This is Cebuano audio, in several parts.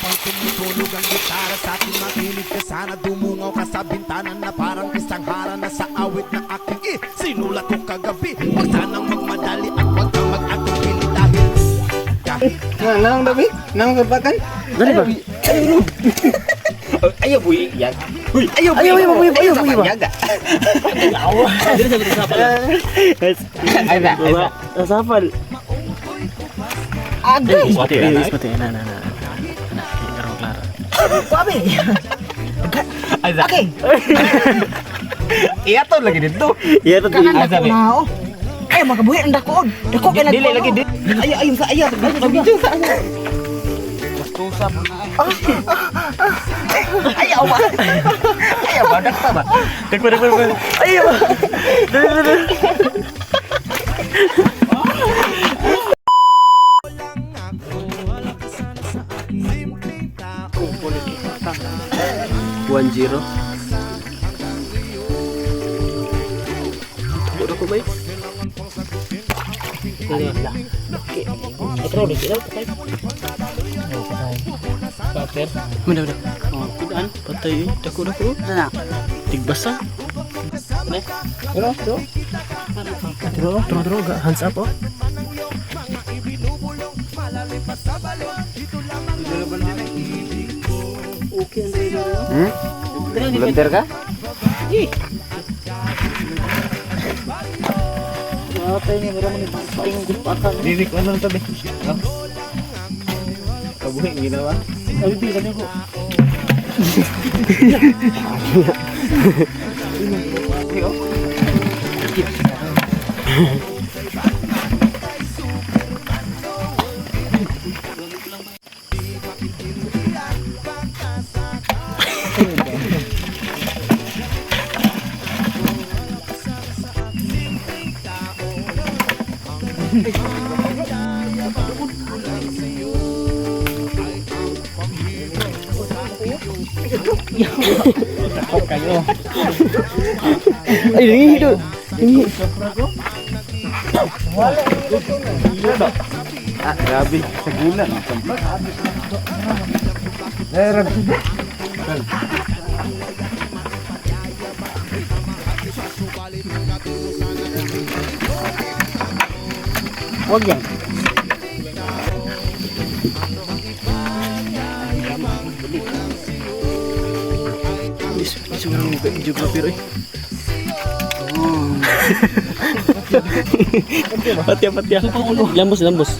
Habang tumutunog ang gitara sa akin, makinig ka sana. Dumungaw ka sa bintana na parang isang harana sa awit na aking sinulat ko kagabi. Huwag sanang magmadali at huwag kang mag-atubili dahil kahit Nang nang dabi, nang kabakan. Dali ba? Ayaw buhi yan. Uy, ayaw Ayaw, ayaw, ayaw, ayaw, ayaw. Yaga. Ay ba, ay ba. Nasapal. Agay! Pati, pati, na, na, na. Na, karon klaro. Kwabe! Ay ba. Okay! Iya to lagi dito. Iya to. Kanan Ay, dako sabi. na oh. Ay, makabuhi ang dakoon. Dako kay Dili lagi dito. Ayaw, ayaw sa ayaw. Video sa ayaw. Ayaw ba? Ayaw ba? Dakta ba? Dagpa, dagpa, dagpa. Ayaw. Dali, dali, dali. 1-0. Puro ko ba eh? Mana mana? Oh, kudaan patay eh. Dako dako. Na. Tigbasa. Tro, tro, tro, hands up oh. Hmm? Volunteer ka? Dili ko ano tabi. Kabuhi ginawa. Abi bi ko. Ay, nangihi do. Nangihi. Ah, grabe. Sa gula. Wag yan. Is, is orang videographer eh. Patya, patya. Lambos, lambos.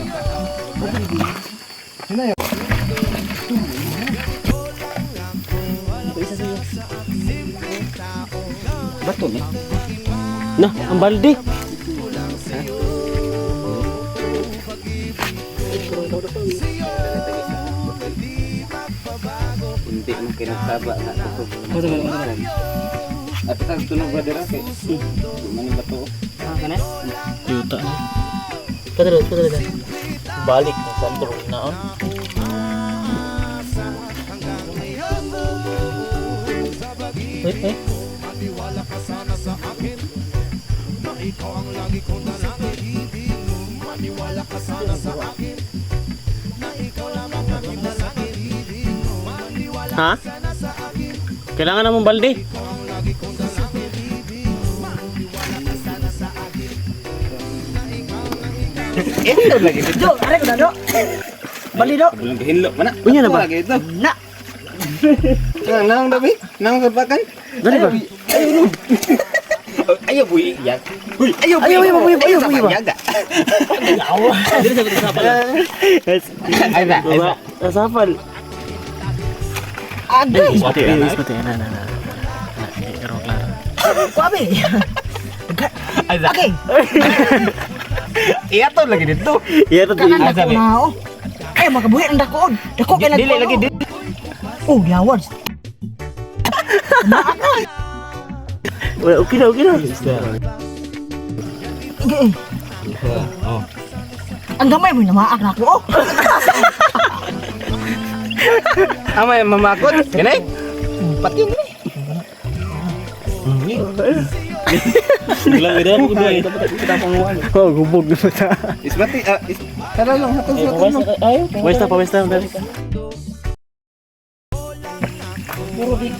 Bato ni. Nah, ang balde. Hindi mo kinasaba na ito. At tag tunog ba dira kay? Man yung bato. Yuta na. Padala, padala. Balik na sandro naon. Wait, wait. Ha? Kailangan na mong balde. Ito lagi dito. Do, are ko na do. Bali do. Bulang gahinlo man na. Unya na ba? Lagi ito. Na. Nang nang dabi, nang kabakan. Dali ba? Ayaw buhi yan. Uy, ayaw Ayaw, ayaw, ayaw, ayaw, ayaw. Yaga. Ay ba, ay ba. Nasapal. Agay! Pati, pati, na, na, na. Na, karon klaro. Kwabe! Ay ba. Okay! Iya to lagi dito. Iya to. Kanan Ay, dako sabi. na oh. Ay, makabuhi ang dakoon. Dako kay Dili lagi dito. Oh, yawan. Wala, okay na, okay na. Ge. Oh. Ang gamay mo namaak na ako. Oh. Amay mamakot. Kini? Pati ni. Oh, gubog na ta. Ismati ah, is tara lang hatol sa tulong. Pawesta, pawesta. Dali. Hindi.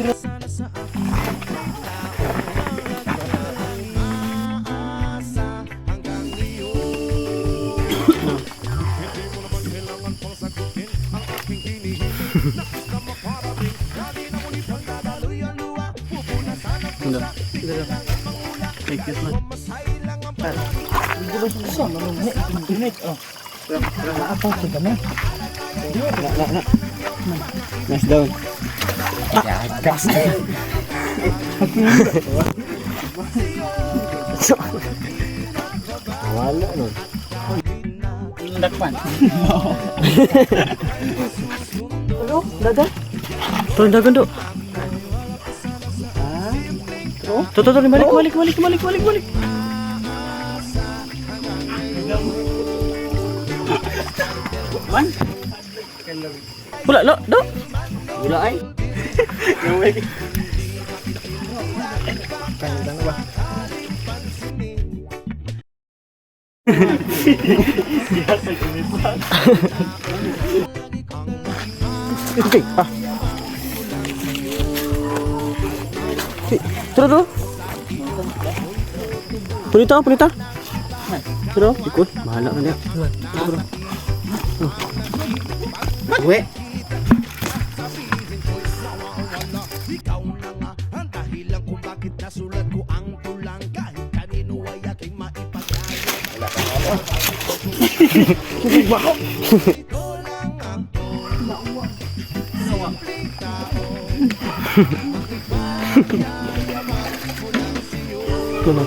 Ay, cute man. Nice down. Gas. Wala no. Dakpan. Ano? Dagan? Turun dagan do. Tuh, tuh, tuh, balik, balik, balik, balik, balik, balik. Wala, lo, do. Wala ay. Okay, ah. Okay, tara, tara. Punita, punita. Tara, ikut. Bahala ka niya. Tara. Uwi. Ikaw na nga ang dahilan kung bakit nasulat ko ang tulang kahit kanino ay aking maipaglaban. Ano?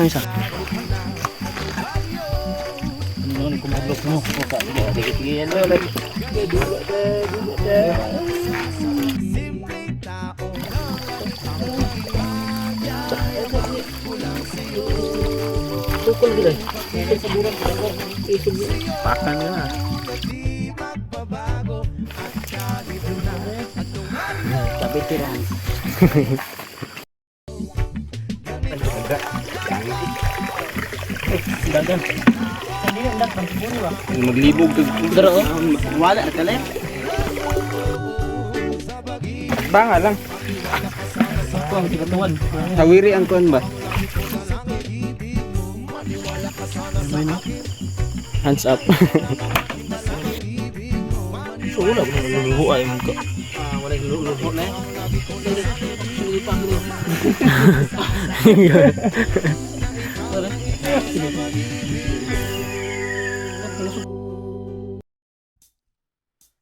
Ang isa. Pakan na. Kabitiran. Dagan. Maglibog to. Dara oh. Wala ka lang. Banga lang. Ako ang kibatuan. Tawiri ang kuan ba? Hands up. So wala ko naluluho ay mo ka. Wala luluho na.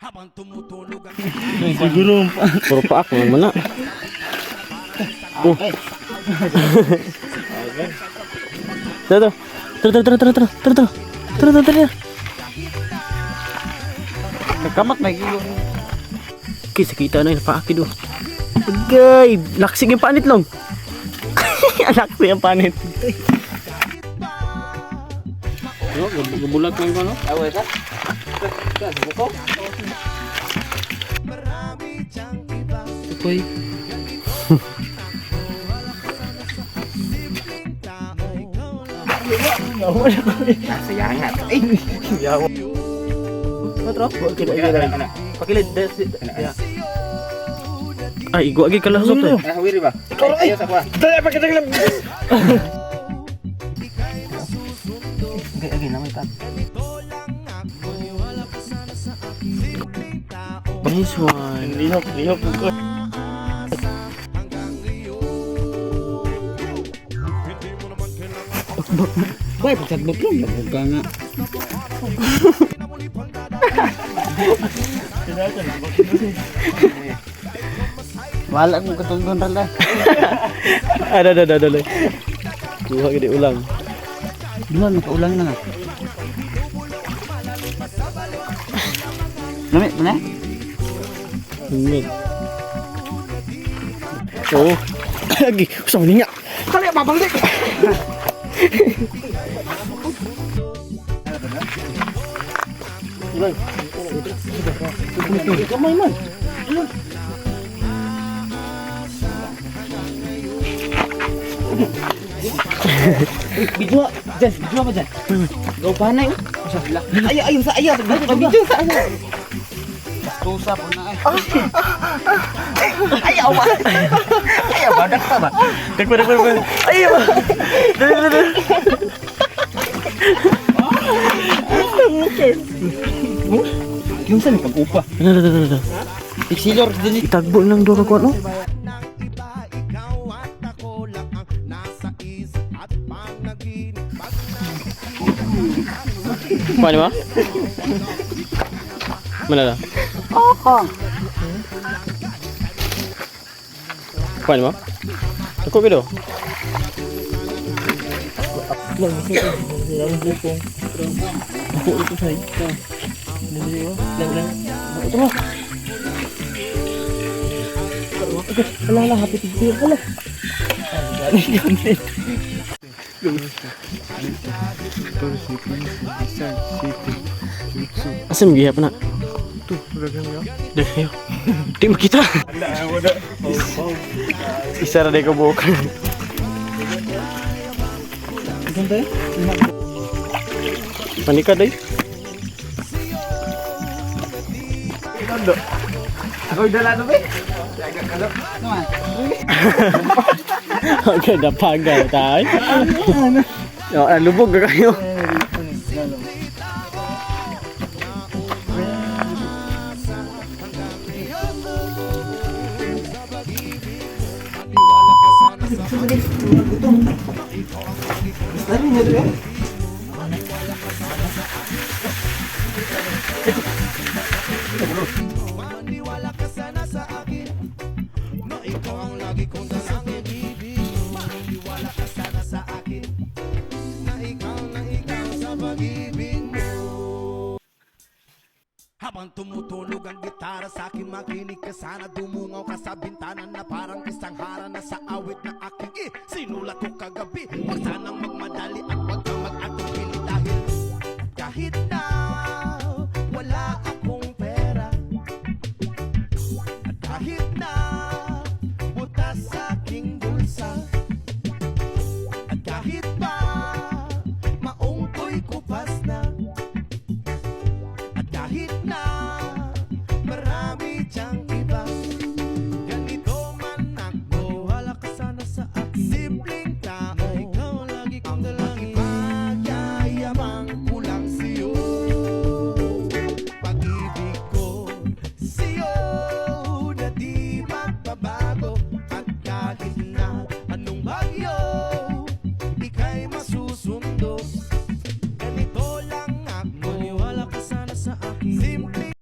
Habang tumutulog ang Siguro puro pa ako man na. Oh. Tara, tara, tara, tara, tara, tara, tara, tara, tara, tara. Kamat may gilo. Okay, sakita na yung paaki do. Agay, laksig yung panit long. Laksig yung panit. No, gubulag man ko no. Awa sa. Sa buko. Uy. Nasa yangat. Ay. Yawa. Patro? Pakilid. Ay, igwa agi kalasot eh. Ah, wiri ba? Ay, ayaw sa kuha. Dali pa kita lang. Okay, okay, namay pa. Nice one. Lihok, lihok. Boy, pagsagbot lang. Buka nga. Wala akong katulgon rala. Ada, ada, ada, ada. Kuha gini ulang. Duha, nakaulang na nga. Lami, mana? Ingin. Oh. Lagi, usah nga. Kali babalik. Kamay man. Video, Jan, video ba dyan? Gaw pa na yun. Ay, ay, sa ayaw. Video sa ayaw. Tusa po na ay. Ayaw ba? Ayaw ba? Dakta ba? Dagpa, dagpa, dagpa. Ay, ba? Dali, dali, dali. Yung saan pag-upa? Dali, dali, dali, dali. Exilor din. Itagbo lang doon ka no? Ng iba, ikaw at ako lang ang nasa isip at panaginip. Pag Paano ba? Mana na? Paano ba? Ako bido. Asa mo gihap na? Tu, daghan yo. Di makita. Isa ra day ko buok. Panika day. Ako dala to ba? Okay, napagaw tayo. Oh, ah, lubog ka kayo. Maniwala ka sana sa akin na ikaw ang lagi kong dalangin. Maniwala ka sana sa akin na ikaw sa pag-ibig mo. Habang tumutulog ang gitara sa akin, makinig ka sana. Dumungaw ka sa bintana na parang isang harana sa awit na aking sinulat ko kagabi. Huwag sanang magmadali at huwag kang mag-atubili dahil kahit na wala akong pera at kahit na butas sa aking bulsa at kahit pa maungko'y kupas na at kahit na marami diyang iba, ganito man ako, wala ka sana sa akin. Simpleng tao na ikaw ang lagi kong dalangin. Ang ipagyayabang kulang sa'yo, pag-ibig ko sa'yo na di magbabago. At kahit na anong bagyo, ika'y masusundo. Ganito lang ako, maniwala ka sana sa akin. Simpleng